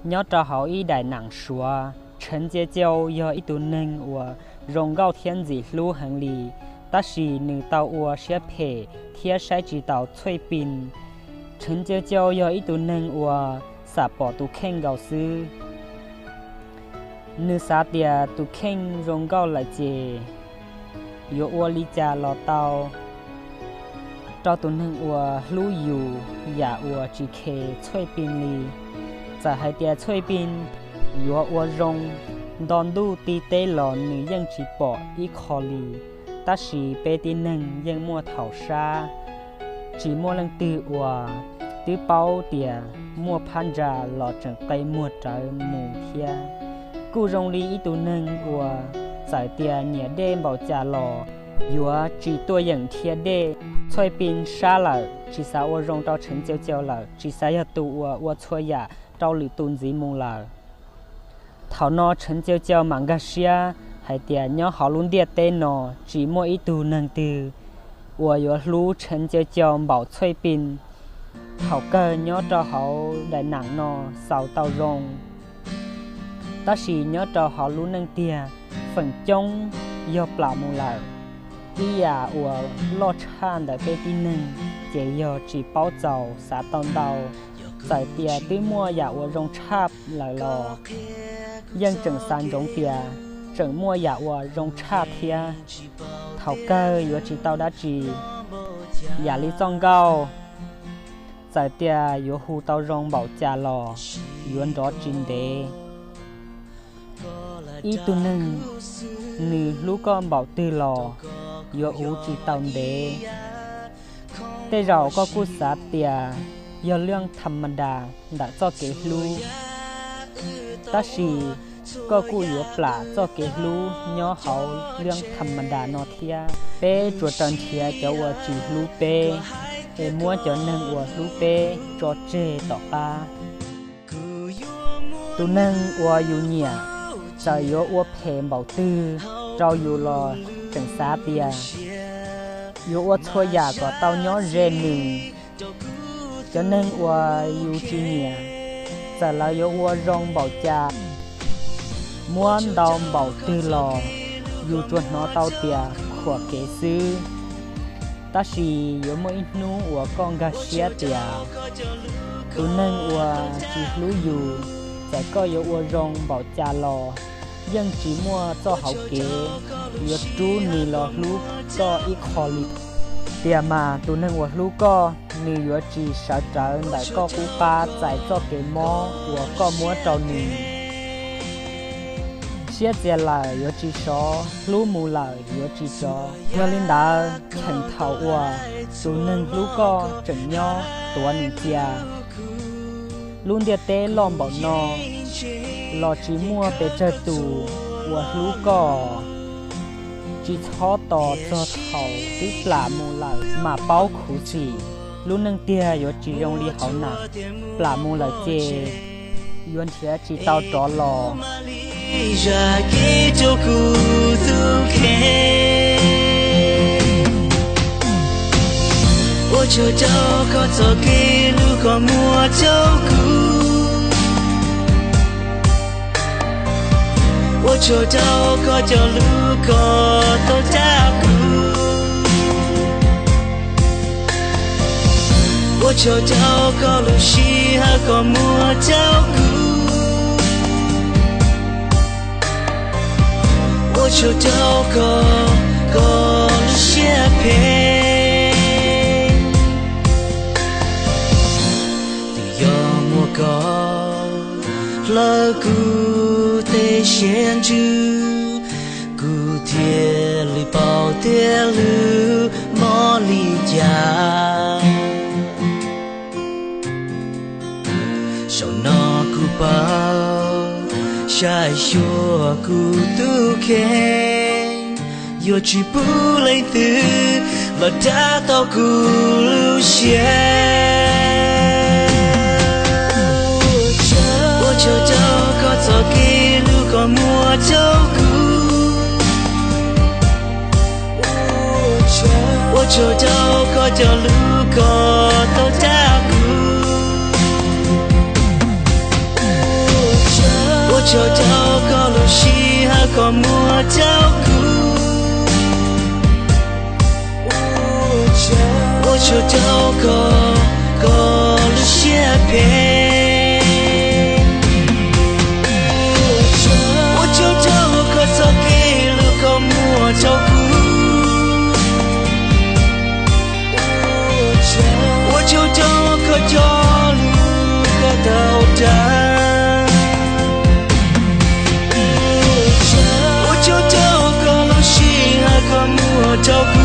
Nyob rau hauv ib daim neem Suav, Tsheev Cia Cau yog ib tug neeg uas zoo nkauj thiab ntxim hlub heev li, tab sis nws tau ua siab phem thiab saib tsis taus Txhuaj Pij. Tsheev Cia Cau yog ib tug neeg uas xam pom tus kheej nkaus xwb. Nws xav tias tus kheej zoo nkauj lawm ces yuav ua li cas los tau rau tus neeg uas hlub yus yam uas tsis khes Txhuaj Pij li. Txawm hais tias Txhuaj Pij yuav ua zoo nto ntuj ti teb los nws yeej tsis pom ib qho li. Tab sis peb tib neeg yeej muaj thaum sab, tsis muaj leej twg uas twb paub tias muaj phab ntsa los tseem qe muag rawv mus thiab. Kuj zoo li ib tug neeg uas txawm tias nyiam dej npaum cas los yuav tsis tuaj yeem dhia dej. Txhuaj Pij sab lawm, tsis xav ua zoo rau Tsheev Cia Cau lawm, tsis xav yog tus uas ua txhua yam rau lwm tus ntxiv mus lawm. Thaum no Tsheev Cia Cau mam nkag siab hais tias nyob hauv lub ntiaj teb no tsis muaj ib tug neeg twg uas yuav hlub Tsheev Cia Cau npaum Txhuaj Pij. Thaum kawg nyob rau hauv daim neem no xaus tau zoo, tab sis nyob rau hauv lub neej tiag feem coob yog plam mus lawm. Ib yam uas loj tshaj ntawm peb tib neeg ces yog tsis paub txaus xav tau ntau. Txawm tias twb muaj yam uas zoo tshaj lawm los yeej tseem xav ntsoov tias tseem muaj yam uas zoo tshaj thiab. Thaum kawg yuav tsis tau dab tsi. Yam li txoj nkauj, txawm tias yuav hu tau zoo npaum cas los yuav nrov tsis ntev. Ib tug neeg nws hlub koj npaum twg los yuav uv tsis tau ntev. Tej zaum koj kuj xav tias yog lub tham ma das ntawm txoj kev hlub, tab sis koj kuj yuav plam txoj kev hlub nyob hauv lub tham ma das no thiab. Peb tsuas raws nrhiav cov uas tsis hlub peb, es muab cov neeg uas hlub peb tso tseg tom qab. Tus neeg uas yus nyiam, txawm yuav ua phem npaum twg rau yus los tseem xav tias yuav ua txhua yam kom tau nyob ze nws. Cov neeg uas yus tsis nyiam, txawm lawv yuav ua zoo npaum cas, muab ntau npaum twg los yus tsuas hnov tau tias khuam kev xwb. Tab sis yuav muaj ib hnub uas koj nkag siab tias tus neeg uas tsis hlub yus, txawm koj yuav ua zoo npaum cas los yeej tsis muaj txoj hauv kev yuav rub nws los hlub koj ib qho li. Tiam mas tus neeg uas hlub koj, nws yuav tsis sawv rawv ntawm koj qub qab txais txoj kev mob uas koj muab rau nws. Siab txias lawm yuav tsis sov, hlub mus lawm yuav tsis rov. Yog li ntawd, cheem thaum uas tus neeg hlub koj tseem nyob, tuav nws cia. Lub ntiaj teb loj npaum no los tsis muaj pes tsawg tus uas hlub koj. Tsis txhob tos txog thaum twb plam mus lawm mam paub khuv xim. Lub neej tiag yuav tsis zoo li hauv nas, plam mus lawm ces yuav nrhiav tsis tau rov los. Zam kev rau kuv tus kheej. Ua tsaug rau koj txoj kev hlub koj muaj rau kuv. Ua tsaug rau koj cov hlub koj tau cab kuv. Ua tsaug rau koj lub sij hawm koj muaj rau kuv. Ua tsaug rau koj, koj lub siab phem. Twb yog muaj koj hlawv kuv tej siab ntsws, kuv thiaj li paub tias lub mob li cas. Zaum no kuv paub, saib xyuas kuv tus kheej, yuav tsis pub leej twg los dag tau kuv lub siab. Ua tsaug rau koj txoj kev hlub koj muaj rau kuv. Ua tsaug rau koj cov hlub koj tau cab kuv. Tsaug rau koj lub sij hawm koj muab rau kuv. Ua tsaug rau koj, koj lub siab phem. Ua tsaug rau koj txoj kev hlub koj muab rau kuv. Ua tsaug rau koj cov lus koj tau dag. Ua tsaug rau koj lub sij hawm koj muab rau kuv.